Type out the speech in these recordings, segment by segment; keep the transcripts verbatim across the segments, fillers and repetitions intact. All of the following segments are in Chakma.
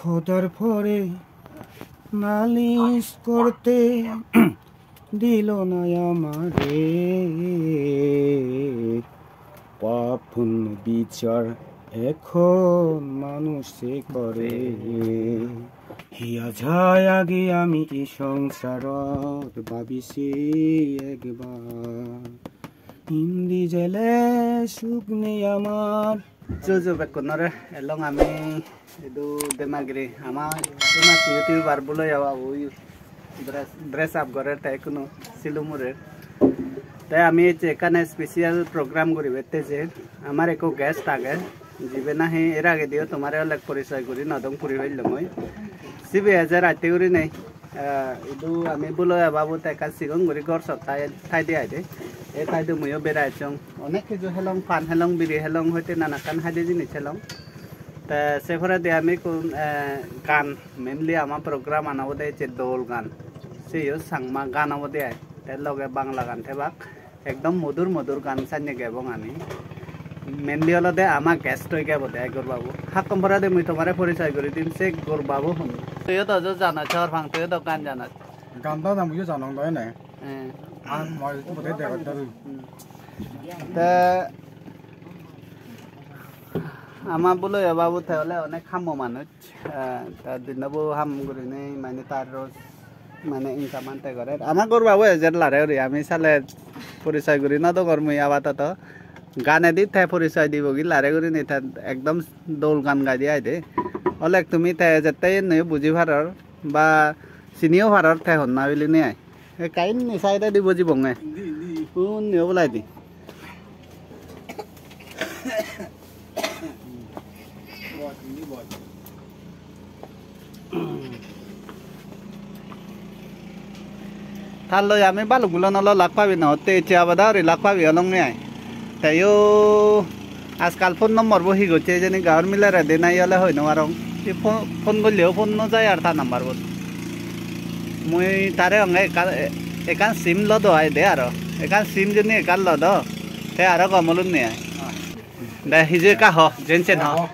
খোদার পরে নালিশ করতে দিল না আমারে। পাপ পুণ্য বিচার এখন মানুষে করে। হিয়া যায় আগে আমি এই সংসারত ভাবিছি একবার। ইন্দি জেলে সুখ নেই আমার। Jojo bekkunore, elong ami idu Demagiri, ama famous YouTuber Buloya babu dress, dress up gorer, te ekkuno silum urer. Te ami ecche ekkana special program guribatte eje, amar ekko guest age, jibe nahi er agediyo tomare olek porichoy guri nw dong, puri pellongoi. Sibe eje ratte gurinei, eh, idu ami Buloya babu te ekkan sigon guri ghor sot thai, thaide aide. Ei thaide muiyo berai ecchong. Onek hiju helong, pan helong, biri helong, hoite nanakkan haide jinis helong. Te se poredi ami ekkun, eh, gan, mainly ama program an obode ecche dol gan. Seyo Changma gan obode ai. Te loge Bangla gan thebak. Ekdom modur modur gan sanye gebong ami. Mainly olode ama guest oi gebode ai Gorbabu. Hakkon poredi mui tomare porichoy guri dim, se Gorbabu hon. Tuiyo do jo janoj, hor pang, tuiyo do gan janoj. Gan do na muiyo janong do ene. Eh. Ar moi bode degor do. Hmm. Te ama Buloya babu te ole onek hammo manuj. Eh, te dinnobo ham gurinei mane tar roj mane income ante gorer. Ama Gorbabu ejer lare guri, ami sale porichoy guri nw dongor mui apatoto. Ganedi te porichoy dibo gi lare gurinei, te ekdom dol gan gaide aide. Olek tumi te ejette yenneyo buji paror ba siniyo paror te honna bilinei ai. Ekka inni side odi bojibonge. Indi, indi. Undi oboladi. Boj, indi boj. Talloi ami balukgulo nw lak pabi nw, te ecche abada guri lak pabi olonge ai. Te yo ajkal phone number bo hi gocche hijeni, gaor milere de nai ole hoi nw parong. Ei pho-, phone golleo phone nw jai ar ta number bot. Mui tare honge ekkan, ekkan sim lodo ai de aro. Ekkan sim joni ekkan lodo. Te aro gom olunne ai. De hiju ekka ho, jen sen ho.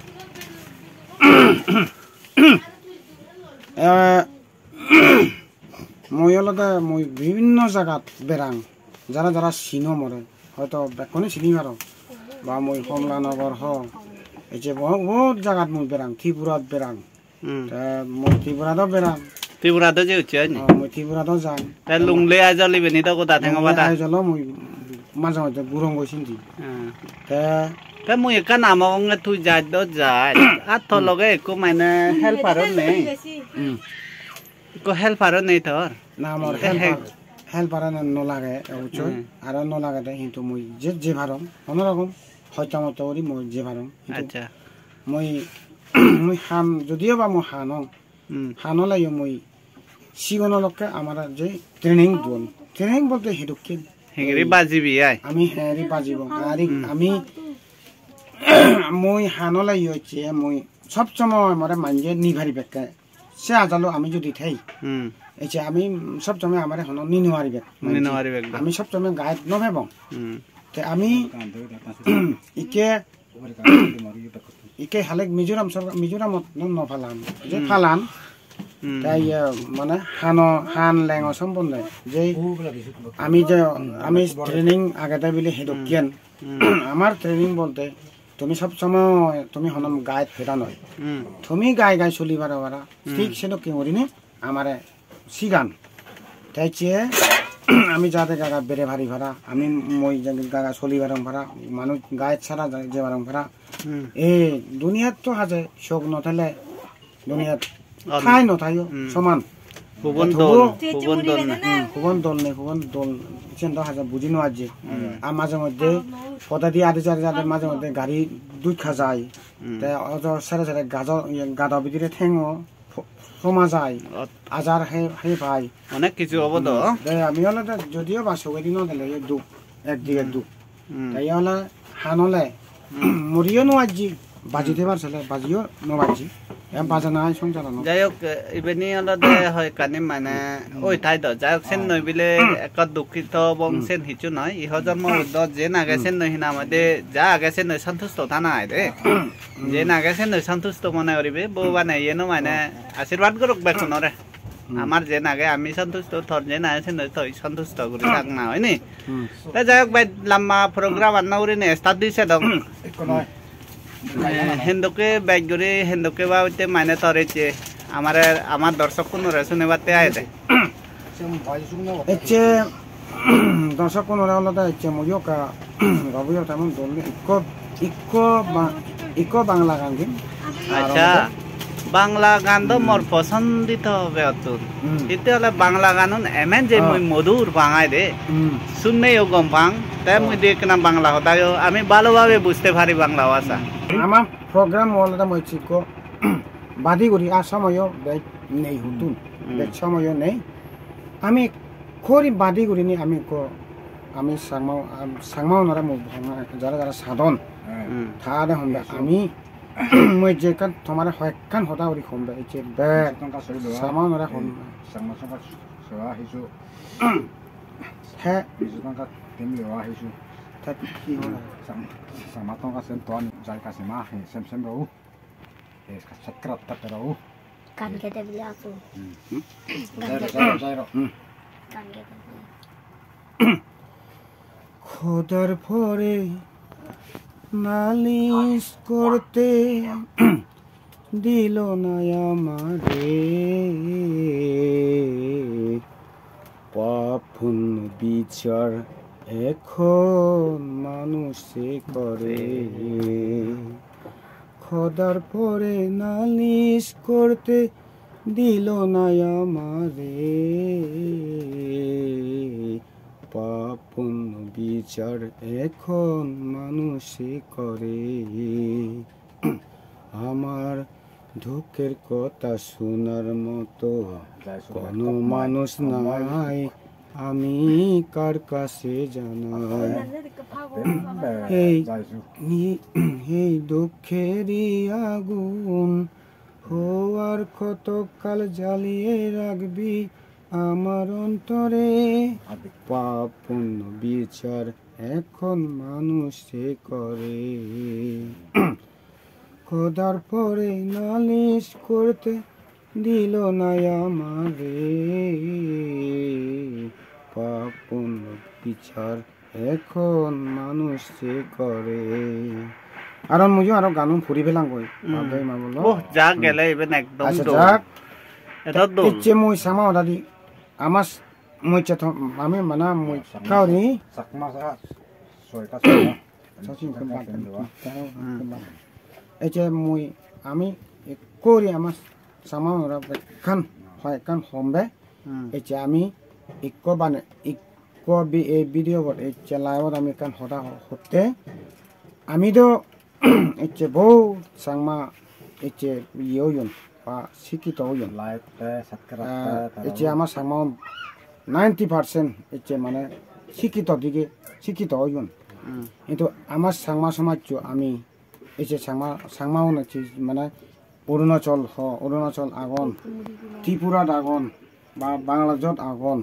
Eh, mui olode mui bibinno jagat berang. Jara jara sino more, hoito bekkune sini parong. Ba mui Komlanogor ho, ei je bohut, bohut jagat mui berang, Tripurat berang. Hmm. Te mui Tripurat o berang. Tripurat o je ucche hoyni? Oh, mui Tripurat o jang. Te Lunglei Aijol ibeni do goda theng Lunglei obada? Aijol o mui maje moddhe gurongoi sindi. Hmm. Te te mui ekkan among onge, tui jaj do jaj. Ar to loge ekko mane helper o nei. Hmm. Ekko helper o nei tor? Na, mor te helper, he- helper o no lage, obossoi. Hmm. Aro no lage de, hintu mui je, je parong, hono rokom, hosto mosto guri mui je parong. Hintu accha. Mui, mui han, jodio ba mui han ong, hmm, han oleyo mui sigon olokke amare je training don. Training bolte hidokken. Hengiri bajibi ai? Ami hengiri bajibong. Ari hmm, ami, mui han oleyo hocche, mui sob somoy more manje ni paribekke. Se ajalo ami jodi thei, hmm, ei je ami sob somoy amare hono ni no paribak. Ni no paribak do. Ami sob somoy guide no pebong. Hmm. Te ami ikke, ikke halek Mizoram sorkar, Mizoramot no, no palan. Je hmm, palan. Hmm. Te iye mane hano, han lengo sombonde. Je ami je, ami training agede bile hedokken. Hmm. Amar training bolte tumi sob somoy tumi hono guide peda noi. Hmm. Tumi gai gai soli paro para. Hmm. Thik sedokke gurinei amare sigan. Te hocche ami jade gaga bere pari para, ami mui jade gaga soli parong para, manuj guide sara je, je parong para. Hmm. E duniyat to haje sok no thele duniyat ar thai no thaio, hmm, soman. Hubon te dol, tubo, hubon dol nei. Hmm, hubon dol nei, hubon dol. Siyen do haja buji no ajje. Hmm. Ar maje moddhe podedi adi jade jade maje moddhe gari duj kha jai. Hmm. Te ojo sere sere gajo, iye, gado bidire thengo pho-, soma jai. Ot- Ajar he, he pai. Onek kichu obo do. Hmm. Te ami olode jodio ba sogedi no dele, iye duk, ekdige hmm, duk. Hmm. Te iye ole han ole, hmm, muriyo no ajji, baji hmm, thebar sele, bajiyo no bajji. Em bajana ai songsaranot. Jai hok, ibeni olode hoyekkani mane oi thai do. Jai hok, sen noi bile ekka dukkito obong, sen hissu noi. Iho jonmo do jen age sen noi, hina hoide ja age sen noi santusto thana ai de. Jen age sen noi santusto mone goribe. Bhogobane iyeno mane ashirbad gorok bekkunore. Amar jen age ami santusto, tor jen age sen noi toi santusto guri thak na, hoi ni? Te jai hok, bej lamba program an no gurinei start di sedong. Ekko noi. Eh, hendokke bej guri, hendokke babotte mane tor ecche amare, amar dorsokkunore sunebatte aide. Ecche dorsokkunore olode ecche muiyo ekka gobiyo temon dol nei. Ikko, ikko ba-, ikko Bangla gan gin. Accha, Bangla gan do mor posondito begottun. Hmm. Hitte ole Bangla ganun emen je mui modur pangai de. Hmm. Sunneyo gom pang, te mui di ekkena Bangla hodayo ami bhalobhabe bujte pari Bangla bhasha. Ama program olode mui chikko badi guri, ar somoyo bej nei huttun. Hmm. Bej somoyo nei. Ami kori badi gurinei ami ko, ami Changma, am, Changma onore mui bhanga jara jara sadon. Hmm. Tare honde ami mui je ekkan tomare hoyekkan hoda guri hom be, ecche be Tongka soi lo. Changma onore hom. Changma Songha soa hisu. He. Hisu tongka temi lo hisu. Te hi hoda? Chang-, Changma Tongka sen ton jai ka sema he sem sem ro. He subscribe ta karo. Gan gede bili asu. Hmm. Gan gede. Jai ro, jai ro. Hmm. Gan gede bili. খোদার পরে নালিশ করতে দিল না আমারে, পাপ পুণ্য বিচার এখন মানুষে করে। খোদার পরে নালিশ করতে দিল না আমারে, পাপ পুণ্য বিচার এখন মানুষে করে। আমার দুঃখের কথা শোনার মতো কোনো মানুষ নাই, আমি কার কাছে জানাই? এই, এই দুঃখেরই আগুন হওয়ার কতকাল জ্বালিয়ে রাখবি আমার অন্তরে। পাপ পুণ্য বিচার এখন মানুষে করে। খোদার পরে নালিশ করতে দিল না আমারে, পাপ পুণ্য বিচার এখন মানুষে করে। Aro muiyo aro ganun puri pelangoi. Hmm. Babe ma bolo. Oh, ja gele iben ekdom dol. Accha, jak. Eto dol. Ecche mui sama hodadi. Ama s-, mui che thom-, ami mana mui kauri. Chakma sa, soi ka sa. Sa sin kan ba kan. Hmm. Ecche mui ami ek kori ama sama ora bekkan, hoi ekkan hombe. Hmm. Ecche ami ikko bane, ikko bi-, ei video bot ecche live ot ami ekkan hoda ho-, hotte. Ami do ecche bohut Changma ecche iye oyon, ba sikkito oyon. Like te, subscribe te, ah, tara ecche ama Changma ninety percent ecche mane sikkito dige, sikkito oyon. Hmm. Hintu ama Changma somajcho ami ecche Changma, Changma un ecche mane Arunachal ho, Arunachal agon, Tripurat agon, ba Bangladeshot agon.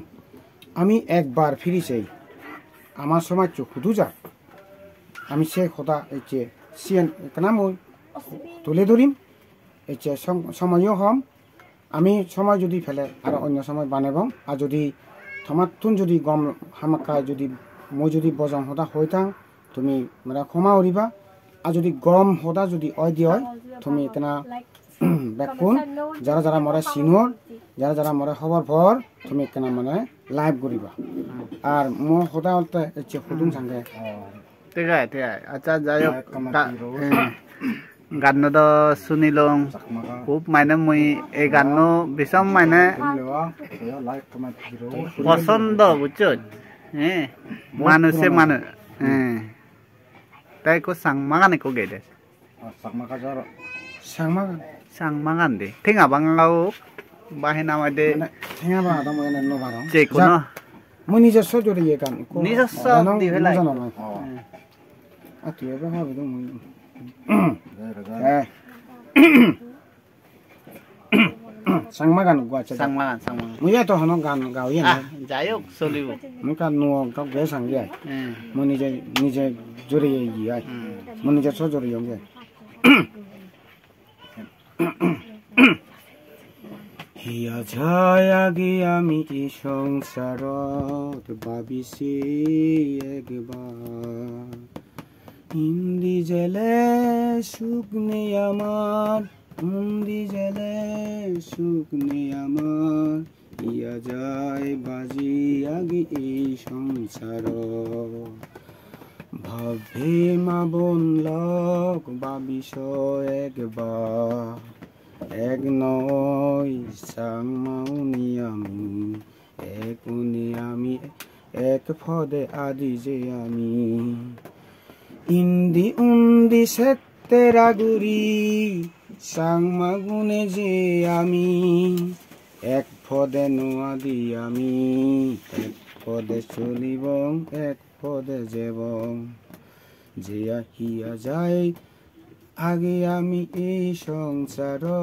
Ami ekbar phiri sei, ama somajcho hudu jak. Ami se hoda ecche siyen ekkana mui tule dhurim. Ecche som-, somoyo hom. Ami somoy judi pele aro onno somoy banebong. Ar judi tomattun judi gom hamakkai judi mui judi bojong hoda hoi thang, tumi more khoma guriba. Ar judi gom hoda judi oi di oi, tumi ekkena bekkun jara jara more sinor, jara jara more hobor por, tumi ekkena mane like guriba. Ar mo hoda hotte ecche hudung sange. Thik age, thik age. Accha, jai hok, ganno do sunilong. Hub mane mui ei ganno bisong mane posondo, bujchoj? He, manuje manu-, he. Te ekko Changma gan ekko gei de. Changma gan. Changma gan de. Tenga banga ok. Ba hena hoide. Mane tenga banga do mui ene no parong. Je kono. Mui nijosso jodi ye gan. Nijosso di pelai. Atu ebe hobe do mui. Eh. Changma gan gua ache. Changma gan, Changma gan. Mui eto hono gan gaoye na. Ah, jai hok, solibo. Mui ekka nuo ekka ge sangi ai. Hmm. Mui nije, nije joriye ye ai. Hmm. Mui nije so joriye ye. Hiya jai agi ami ei songsarot, babi se ekbar. Indi jele suk nei amar, undi jele suk nei amar. Hiya jai baji agi ei songsarot. Bab bhei ma bon lok, babi so ekbar. Ek noi Changma uni ami, ek uni ami, ek pode adi je ami. Indi undi settera guri, Changma gune je ami, ek pode no adi ami, ek pode solibong, ek pode jebong. Jeya hiya jai agi ami ei songsarot.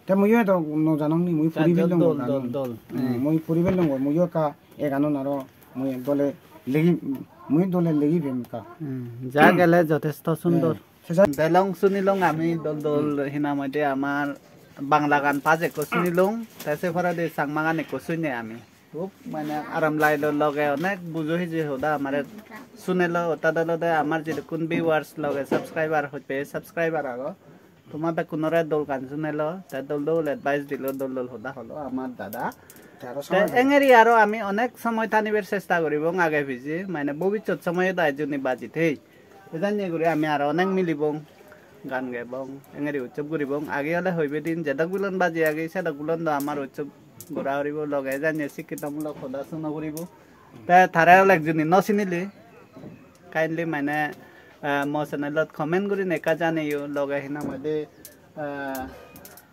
Te muiyo eto no janong ni, mui puri Jajjo pelong dol, gor dol, ganun. Dol. Hmm, mui puri pelong gor, muiyo ekka e ganun aro mui dole legi, mui dole legi pem ekka. Hmm, ja gele jotesto sundor. Hmm. Se ja- Delong sunilong ami dol dol, hinam hoide amar Bangla gan paj ekko sunilong, te se poredi Changma gan ekko sunne ami. Hub mane aram lailo, loge onek bujo hiji hoda amare sunelo, ottad olode amar jidukkun viewers loge subscriber hoite subscriber ago. Toma bekkunore dol gan sunelo, te dol dol advice dilo, dol dol hoda holo amar dada. Te aro te samay dilo. Engeri aro ami onek somoy tanibar chesta guribong age pije, mane bobissot somoyot ai juni baji thei. Te janye guri ami aro onek milibong, gan gebong, engeri utsob guribong. Age ole hoibe din jedok bilon baji age, sedok bilon do amar utsob gora uribo, loge janye sikkitomulok hoda suno puribo. Te tare ole ekjuni no sinile, kindly mane, eh, mo channelot comment gurinei ekka janeyo, loge hinam hoide, eh,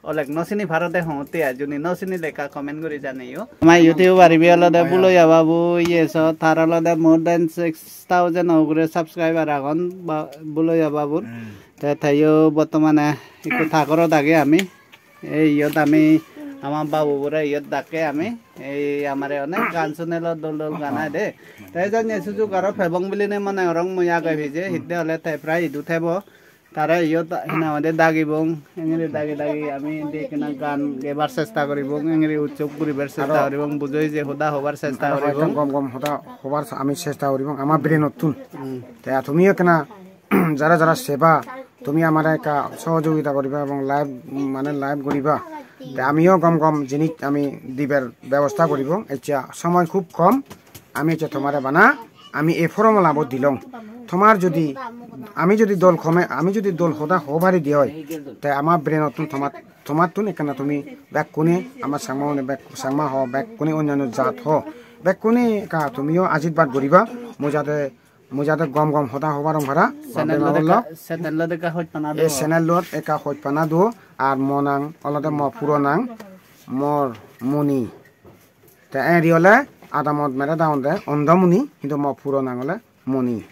oleg no sini parode hongotte ai, juni no sinile ekka comment guri janeyo. Ama YouTuber ibe olode Buloya Babu, iye so, tar olode more than six thousand ugure subscriber agon ba-, Buloya Babur. Hmm. Te teyo bottomane ikko ta gorot age ami. Ei iyot ami ama babu bore iyot dakke ami. Ei amare onek gan sunelo, dol dol gan ai de. Te janye sujuk aro pebong biline mone gorong mui age pije, hitte hole te prai idu thebo. Tare iyot hina hoide dagibong, engiri dagi dagi ami indi ekkena gan gebar chesta guribong, engiri utsob guribar chesta guribong, bujo hije hoda hobar chesta guribong. Gom gom hoda hobar ami chesta guribong ama brainottun. Hmm. Te tumiyo ekkena jara jara seba, tumi amare ekka sohojogita guriba ebong live, mane live guriba. Te amiyo gom gom jinis ami dibar bebosta guribong. Ecche somoy khub kom, ami ecche tomare bana, ami ei formula bo dilong. Tomar jodi, ami jodi dol kome, ami jodi dol hoda ho pari di oi, te ama brainottun tomar, tomattun ekkana tumi bekkune, ama Changma hone bek-, Changma ho, bekkune onnanno jat ho, bekkune ekka tumiyo ashirbad guriba, mui jate Mui jate gom gom hoda hobar hong para. Channel-ot ekka, channel-ot ekka hojpana duo. Ei channel-ot ekka hojpana duo, ar mo nang olode mo puro nang, mor Moni. Te eri ole adamot mere dagonde Ondamoni, hintu mo puro nang ole Moni.